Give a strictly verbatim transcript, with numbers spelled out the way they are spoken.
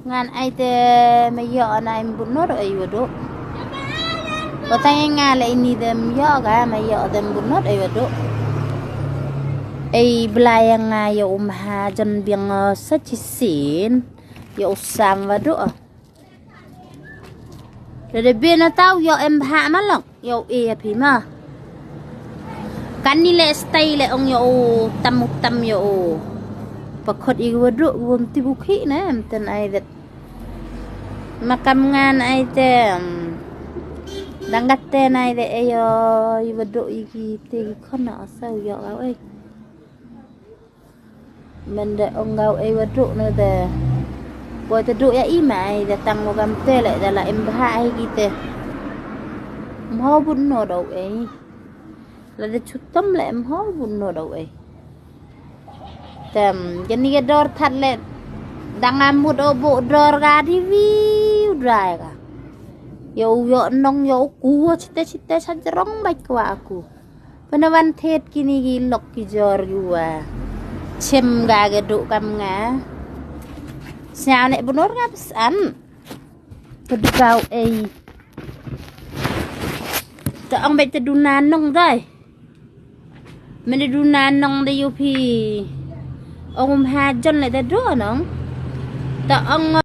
Ngan ai te me ïoh na im bunor ai wadu. Batang nga le ini dem ïoh ga me ïoh dem bunor ai wadu. Ai bla ïa nga ïa u mha jon biang sa chi sin ïa u sam wadu. Lada bina tau ïoh em bha ma long ïoh e phi ma. Kan ni le stay le ong ïoh u tam u tam ïoh u. Pakhot i wadu wum ti bukhi ne em ten ai det. Makam ngan ai te. Dang gat te nai de e ïoh i wadu i ki te ki khona asau ïoh au ai. Mende ong gau ei wadu ne de. Poi te du ïa i mai de tang mo gam te le de la em bha ai ki te. Mho bun no dau ei. La de chutom le mho bun no dau ei. Tem jani ga dor that le. Dang amut o bu dor ga di viu drai ga. Yo yo nong yo ku chite chite sa jrong bai kwa aku. Pynwan thet kini ki lok ki jor ki wa. Chem ga ga du kam nga. Sñiaw ne bunor nga pesan. Pdkau ei. Ta ong bai ta duna nong dai. Mene duna nong da yu phi. Ong um ha jon le ta du nong. Ta ong